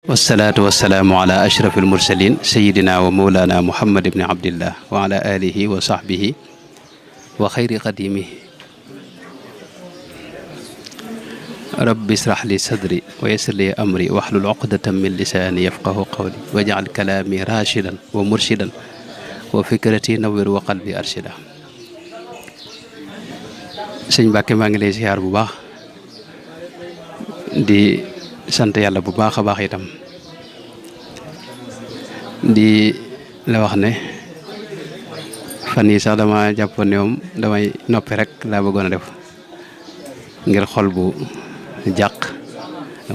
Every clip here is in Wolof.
wasalaatu wasalaamu ala ashraf almursalin sayidina wa mawlana muhammad ibni abdillah wa ala alihi wa sahbihi wa xayri qadimihi rabbi israh li sadri wa yassir li amri wahlul uqdatan min lisaani yafqahu qawli waj'al kalaami rashidan wa murshidan wa fikrati nawwir wa qalbi arshida. sëñ Mbàkke maa ngi lay ziar bu baax di sant yàlla bu baax a baax itam di la wax ne fan yi sax dama jàppoon ne moom damay noppi rek laa bëggoon a def ngir xol bu jàq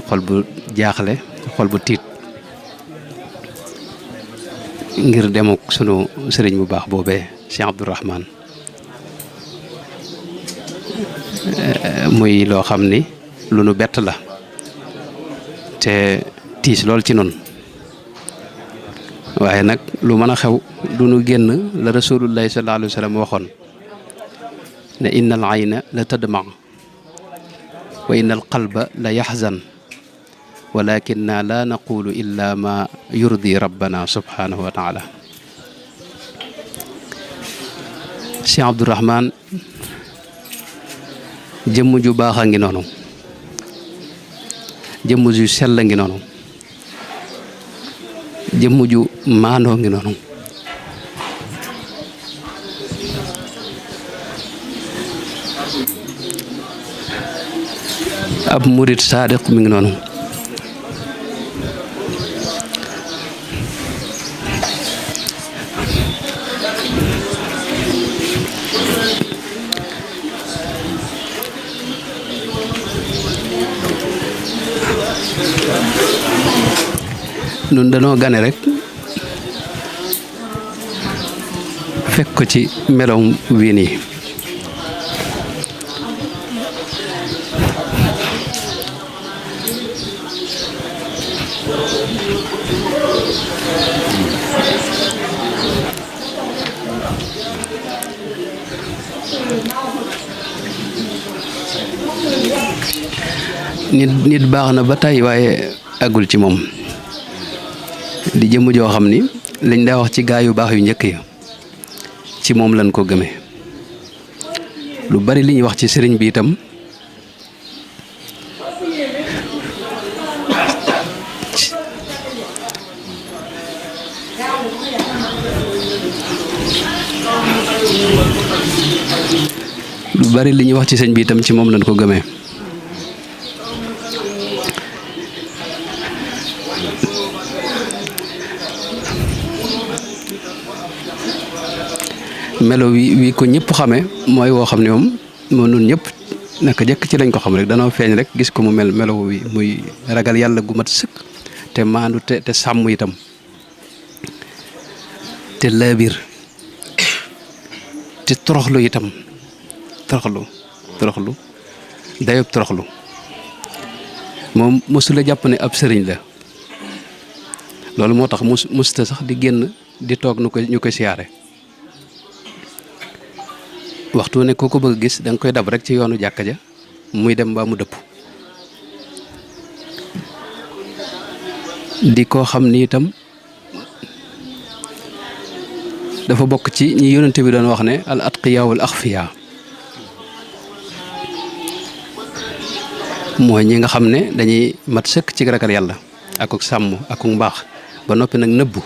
xol bu jaaxle xol bu tiit ngir demuk sunu sëriñ bu baax boobee Cheikh Abdourahmane muy loo xam ni lu nu bett la te tiis lool ci noonu waaye nag lu mën a xew du nu génn la rasulullahi sallallahu alayhi wa sallam waxoon ne inna al ayna la tadma wa inna al qalba la yaxzan walakinna la naqulu illa ma yurdi rabbana subhanahu wa taala. Cheikh Abdourahmane jëmm ju baax a ngi noonu, jëmm ju sell ngi noonu, jëmm ju maandoo ngi noonu, ab murit saadiq mi ngi noonu. nun danoo gane rek fekk ko ci meloom wii nii nit baax na ba tey waaye àggul ci moom di jëmm joo xam ni lañ daa wax ci gaa yu baax yu njëkk ya ci moom lañ ko gëmee. lu bari li ñuy wax ci sëriñ bi itam ci moom lañ ko gëmee. melo wi ko ñëpp xamee mooy woo xam ne moom nun ñëpp naka jëkk ci lañ ko xam rek danoo feeñ rek gis ko mu melo wi muy ragal yàlla gu mat sëkk te maandu te sàmm itam te laabir te toroxlu itam toroxlu dayob toroxlu moom mosula jàpp ne ab sëriñ la loolu moo tax musta sax di génn di toog ñu koy siyaare. waxtu ne koo ko bëgg gis da nga koy dab rek ci yoonu jàkka ja muy dem mbaa mu dëpp di koo xam ni itam dafa bokk ci ñi yonente bi doon wax ne al atqiya wal axfiya mooy ñi nga xam ne dañuy mat sëkk ci ragal yàlla akuk sàmm akuk mbaax ba noppi nag nëbbu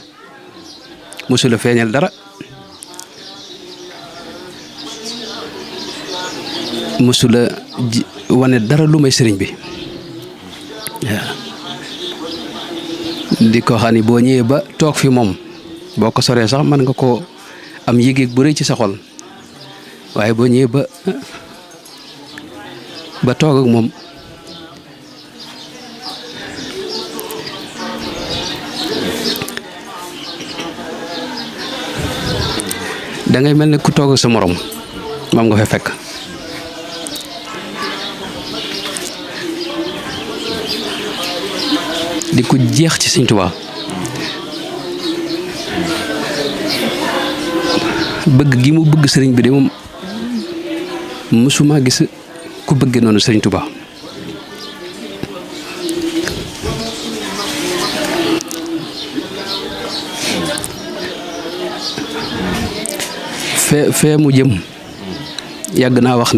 mosula feeñal dara mësula wane dara lu may sëriñ bi waaw di ko xam ni boo ñëwee ba toog fi moom boo ko soree sax mën nga koo am yëg-yëg bu rëy ci sa xol waaye boo ñëwee ba toog ak moom da ngay mel ne ku toog ak sa morom moom nga fa fekk. di ko jeex ci Sëñ Tuubaa bëgg gi mu bëgg sëriñ bi de moom mësuma gis ku bëggee noonu Sëriñ Tuubaa fee mu jëm yàgg naa wax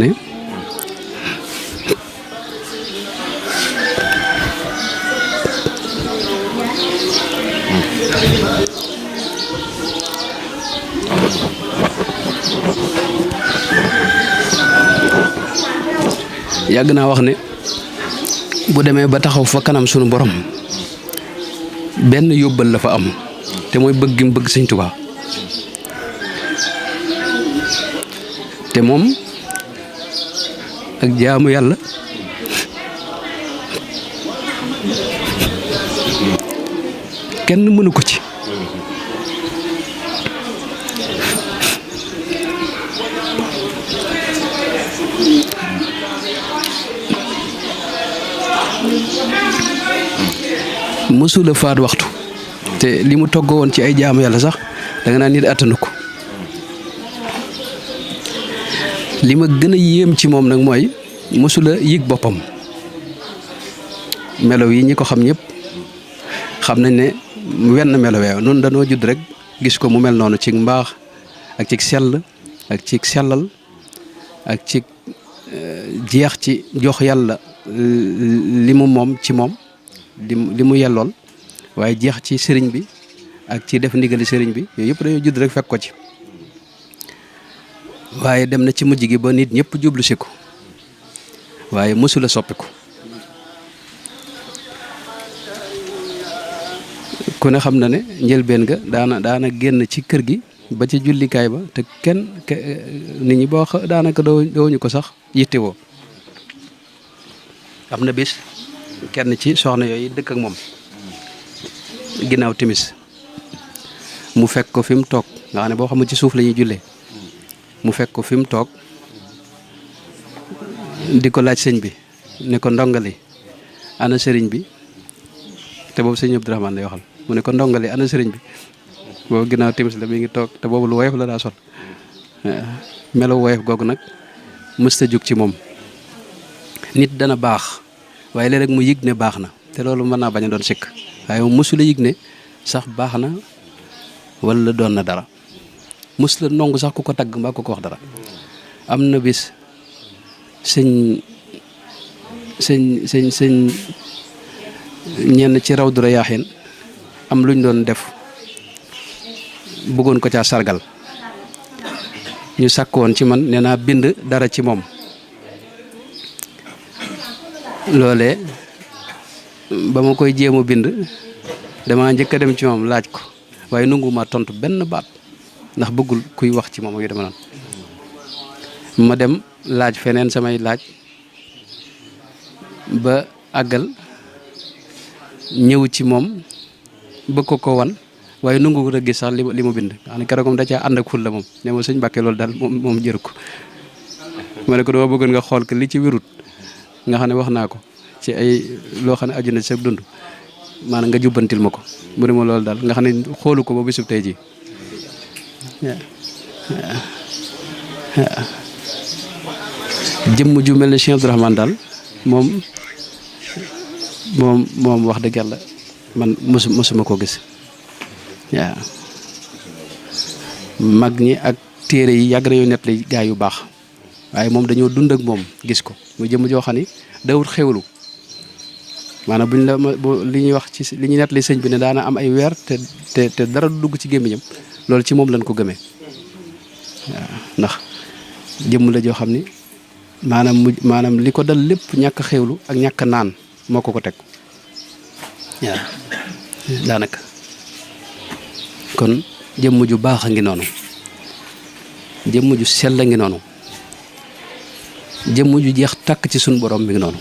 ne bu demee ba taxaw fa kanam sunu borom benn yóbbal la fa am te mooy bëgg gi mu bëgg Sëñ Tuubaa te moom ak jaamu yàlla kenn mënu ko ci mësula faat waxtu te li mu toggoo woon ci ay jaamu yàlla sax danga naan nit attanu ko li ma gën a yéem ci moom nag mooy mësula yëg boppam melo yi ñi ko xam ñëpp xam nañ ne wenn melo weew noonu dañoo judd rek gis ko mu mel noonu ci mbaax ak ci sell ak ci sellal ak ci jeex ci jox yàlla li mu moom ci moom li mu yellool waaye jeex ci sëriñ bi ak ci def ndigali sëriñ bi yooyu yëpp dañoo judd rek fekk ko ci waaye dem na ci mujj gi ba nit ñëpp jublu si ko waaye mësula soppiku ku ne xam na ne njëlbeen ga daana génn ci kër gi ba ci jullikaay ba te kenn nit ñi boo daanaka dooñu ko sax yittewoo am na bis kenn ci soxna yooyu dëkk ak moom ginnaaw timis mu fekk ko fi mu toog nga xam ne boo xam ne ci suuf la ñuy jullee mu fekk ko fi mu toog di ko laaj sëñ bi ne ko ndongali ana sëriñ bi te boobu sëñ Abdourahmane lay waxal mu ne ko ndongali ana sëriñ bi boobu ginnaaw timis la mi ngi toog te boobu lu woyof la daa sol melo woyof googu nag mësta jóg ci moom nit dana baax waaye léeg-léeg mu yëg ne baax na te loolu mën naa bañ a doon sikk waaye moom mësula yëg ne sax baax na wala doon na dara mësula nongu sax ku ko tagg mbaa ku ko wax dara am na bis sëñ ñenn ci raw dura yaaxin am luñ doon def bëggoon ko caa sargal ñu sàkk woon ci man nee naa bind dara ci moom loolee ba ma koy jéem a bind dama njëkk a dem ci moom laaj ko waaye nangu ma tontu benn baat ndax bëggul kuy wax ci moom yu dama noonu ma dem laaj feneen samay laaj ba àggal ñëw ci moom bëgg ko wan waaye nangu ko a gis sax li mu bind xam ne keroog moom da caa ànd ak ful la moom ne ma sëñ Mbàkke loolu daal moom jëru ko ma ne ko dama bëggoon nga xool ko li ci wérut nga xam ne wax naa ko ci ay loo xam ne aju na ci sa dund maanaam nga jubbantil ma ko mu ne ma loolu daal nga xam ne xoolu ko ba bisub tey ji jëmm ju mel ne Cheikh Abdourahmane daal moom wax dëgg yàlla man mosuma koo gis waaw mag ñi ak téere yi yàgg nañoo net li gaa yu baax waaye moom dañoo dund ak moom gis ko mu jëmm joo xam ne dawut xewlu maanaam buñ la li ñuy wax ci li ñuy net li sëñ bi ne daana am ay weer te dara du dugg ci gémmiñam loolu ci moom lañ ko gëmee waaw ndax jëmm la joo xam ni maanaam li ko dal lépp ñàkk xewlu ak ñàkk naan moo ko teg waaw daanaka kon jëmm ju baax a ngi noonu jëmm ju sell a ngi noonu jëmm ju jeex tàkk ci suñu borom mi ngi noonu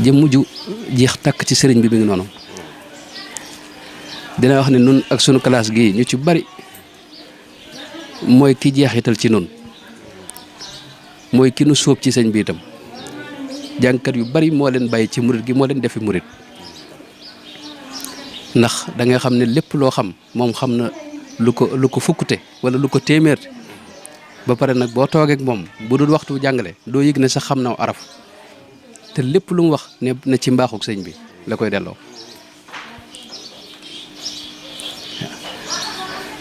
jëmm ju jeex tàkk ci sëriñ bi mi ngi noonu dina wax ne nun ak sunu classe gi ñu ci bari mooy ki jeexital ci nun mooy ki nu sóob ci sëñ bi itam jàngkat yu bari moo leen bàyyi ci murit gi moo leen defi murit ndax da nga xam ne lépp loo xam moom xam na lu ko fukkute wala lu ko téeméer ba pare nag boo toogeek moom bu dul waxtu jàngale doo yëg ne sax xam na araf te lépp lu mu wax ne na ci mbaaxuk sëñ bi la koy delloo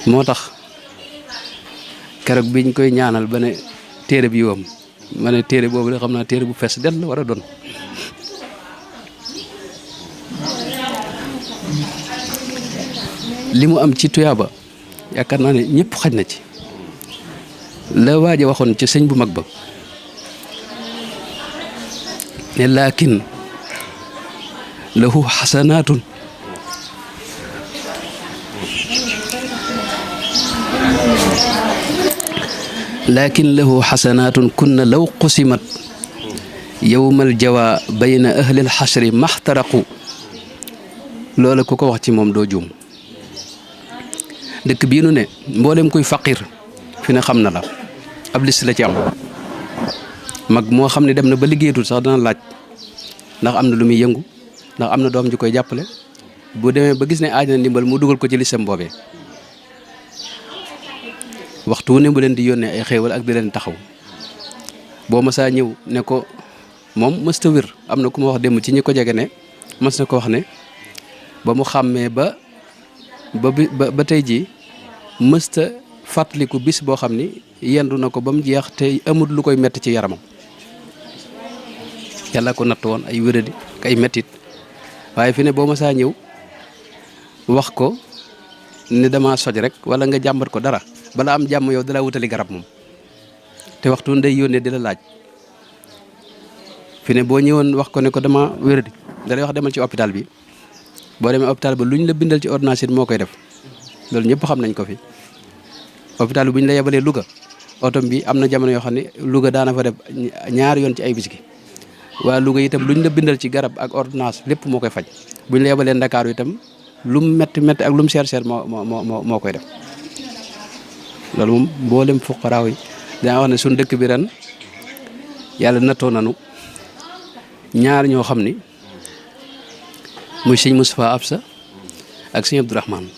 moo tax keroog biñ koy ñaanal ba ne téere bi yoom ma ne téere boobu de xam naa téere bu fees del war a doon. li mu am ci tuyaaba yaakaar naa ne ñëpp xaj na ci. la waaja waxoon ci sëñ bu mag ba ne laakin lahu xasanaatun kunna law qusimat yowmal jawa bayna ahlil xasri maxtaraqu. loola ku ko wax ci moom doo juum. dëkk bii nu ne mboolem kuy faqir fi ne xam na la ab liste la ci am. mag moo xam ne dem na ba liggéeyatul sax dana laaj ndax am na lu muy yëngu, ndax am na doom ju koy jàppale. bu demee ba gis ne aaj na ndimbal mu dugal ko ci listam boobee. waxtu wu ne bu leen di yónnee ay xéewal ak di leen taxaw. boo masaa ñëw ne ko moom mësta wér. am na ku ma wax démb ci ñi ko jege ne mës na ko wax ne ba mu xàmmee ba tey jii mësta fàttaliku bis boo xam ni yendu na ko ba mu jeex te amul lu koy metti ci yaramam. yàlla ko natt woon ay wéradi ak ay mettit waaye fi ne boo masaa ñëw wax ko ne dama soj rek wala nga jàmbat ko dara bala am jàmm yow dalaa wutali garab moom te waxtu ndey yónnee di la laaj. fi ne boo ñëwoon wax ko ne ko dama wéradi dalay wax demal ci hôpital bi. boo demee hôpital ba lu ñu la bindal ci ordonnance moo koy def loolu ñëpp xam nañ ko fi. hôpital bi bu ñu la yebalee Louga otom bi am na jamono yoo xam ne Louga daana fa def ñaari yoon ci ay bis gi. waa Louga itam lu ñu la bindal ci garab ak ordonnance lépp moo koy faj. bu ñu la yebalee Ndakaaru itam lu mu métti métti ak lu mu seer seer moo koy def. loolu moom mboolem fuqaraaw yi dana wax ne suñ dëkk bi ren yàlla nattoo nanu ñaar ñoo xam ni muy sëñ Moustapha Absa ak sëñ Abdourahmane.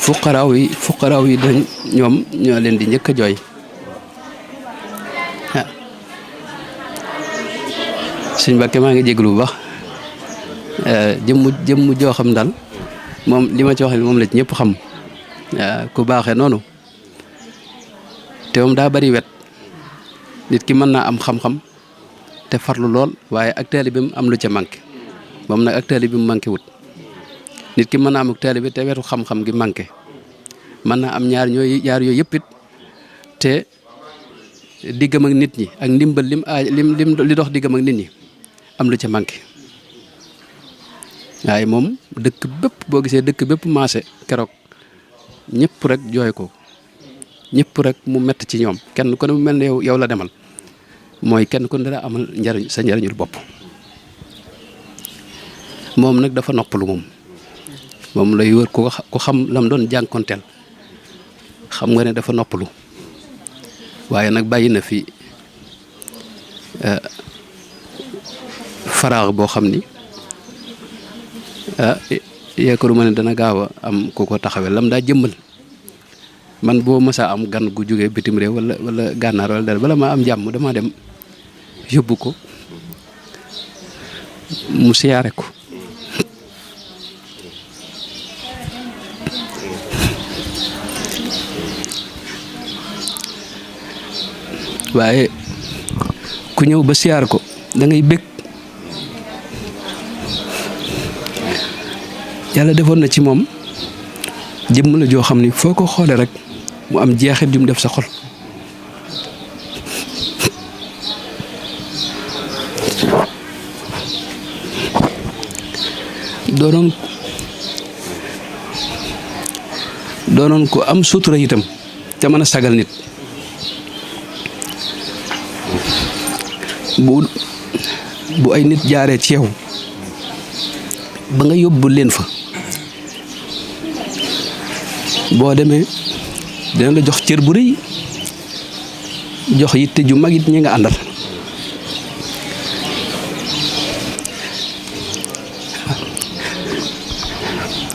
fuqaraaw yi dañ ñoom ñoo leen di njëkk a jooy. sëñ Mbàkke maa ngi jéglu bu baax jëmm joo xam daal moom li ma ci wax moom la ci ñëpp xam. ku baaxee noonu te moom daa bari wet. nit ki mën naa am xam-xam te farlu lool waaye ak taalibe bi mu am lu ca manqué moom nag ak taalibe bi mu manqué wut. nit ki mën naa am ak taalibe bi te wetu xam-xam gi manqué mën naa am ñaar yooyu yëpp it te diggam ak nit ñi ak ndimbal lim li dox diggam ak nit ñi am lu ca manqué. waaye moom dëkk bépp boo gisee dëkk bépp maase keroog ñëpp rek jooy ko ñëpp rek mu mett ci ñoom kenn ku ne mu mel ne yow la demal mooy kenn ku ne dara amal njariñ sa njariñul bopp. moom nag dafa noppalu moom lay wër ku xam lam doon jànkonteel xam nga ne dafa noppalu waaye nag bàyyi na fi faraax boo xam ni yaakaaruma ne dana gaaw a am ku ko taxawee lam daa jëmmal. man boo mësaa am gan gu jógee bitim réew wala gànnaar wala dara bala maa am jàmm damaa dem yóbbu ko mu siyaare ko. waaye ku ñëw ba siyaar ko da ngay bég. yàlla defoon na ci moom jëmm la joo xam ni foo ko xoolee rek mu am jeexit ju mu def sa xol. doonoon ko am sutura itam te mën a sagal nit. bu ay nit jaaree ci yow ba nga yóbbu leen fa boo demee dina la jox cër bu rëy jox yitte ju mag it ñi nga àndal.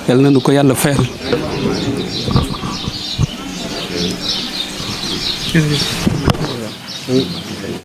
yal na nu ko yàlla fayal.